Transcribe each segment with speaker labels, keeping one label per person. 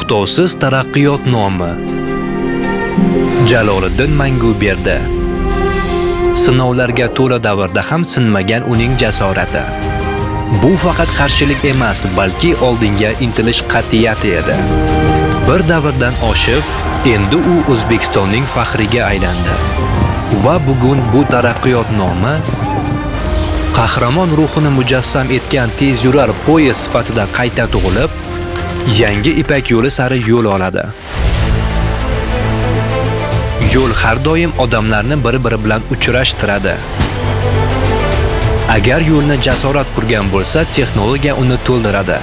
Speaker 1: To'xtovsiz taraqqiyot nomi. Jaloliddin Manguberdi. Sinovlarga to'la davrda ham sinmagan uning jasorati. Bu faqat qarshilik emas, balki oldinga intilish qat'iyati edi. Bir davrdan oshib, endi u O'zbekistonning faxriga aylandi. Va bugun bu taraqqiyot nomi qahramon ruhini mujassam etgan tezyurar poyezd sifatida qayta tug'ilib, yangi Ipak yo'li sari yo'l oladi. Yo'l har doim odamlarni bir-biri bilan uchrashtiradi. Agar yo'lni jasorat qurgan bo'lsa, texnologiya uni to'ldiradi.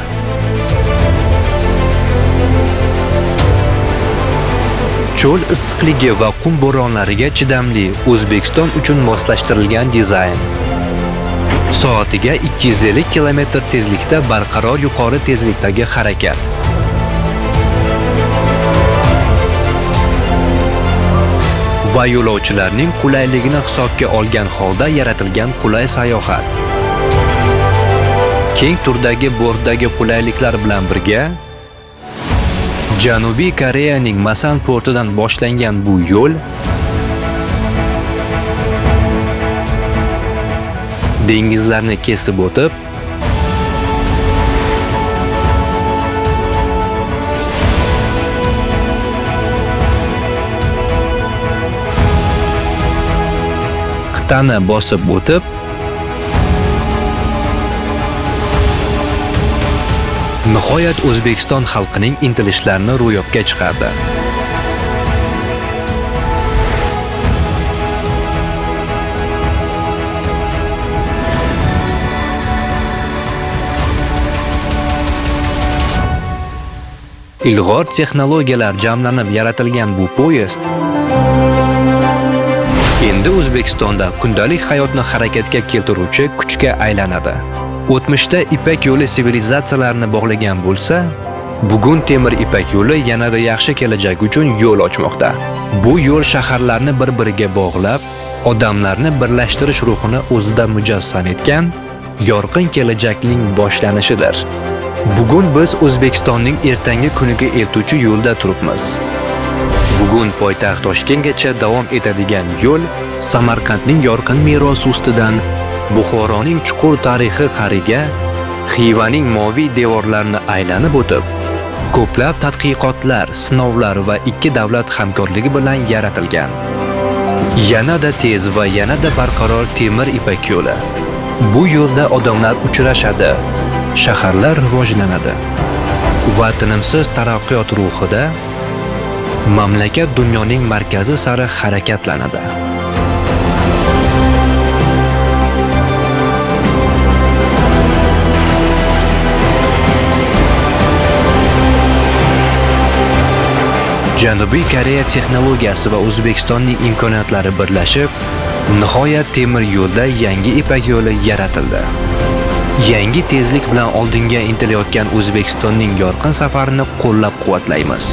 Speaker 1: Cho'l issiqligi va qum bo'ronlariga chidamli O'zbekiston uchun moslashtirilgan dizayn. Soatiga 250 kilometr tezlikda barqaror yuqori tezlikdagi harakat. Va yo'lovchilarning qulayligini hisobga olgan holda yaratilgan qulay sayohat. Keng turdagi bortdagi qulayliklar bilan birga Janubiy Koreyaning Masan portidan boshlangan bu yo'l dengizlarni kesib o'tib, qit'ani bosib o'tib, nihoyat O'zbekiston xalqining intilishlarini ro'yobga chiqardi. Ilg'or texnologiyalar jamlanib yaratilgan bu poyezd endi O'zbekistonda kundalik hayotni harakatga keltiruvchi kuchga aylanadi. O'tmishda Ipak yo'li sivilizatsiyalarini bog'lagan bo'lsa, bugun temir Ipak yo'li yanada yaxshi kelajak uchun yo'l ochmoqda. Bu yo'l shaharlarni bir-biriga bog'lab, odamlarni birlashtirish ruhini o'zida mujassam etgan yorqin kelajakning boshlanishidir. Bugun biz O'zbekistonning ertangi kuniga eltuvchi yo'lda turibmiz. Bugun poytaxt Toshkentgacha davom etadigan yo'l Samarqandning yorqin merosi ustidan, Buxoroning chuqur tarixi qariga, Xivaning moviy devorlarini aylanib o'tib, ko'plab tadqiqotlar, sinovlar va ikki davlat hamkorligi bilan yaratilgan. Yanada tez va yanada barqaror temir Ipak yo'li. Bu yo'lda odamlar uchrashadi, shaharlar rivojlanadi va tinimsiz taraqqiyot ruhida mamlakat dunyoning markazi sari harakatlanadi. Janubiy Koreya texnologiyasi va O'zbekistonning imkoniyatlari birlashib, nihoyat temir yo'lda yangi Ipak yo'li yaratildi. Yangi tezlik bilan oldinga intilayotgan O'zbekistonning yorqin safarini qo'llab-quvvatlaymiz.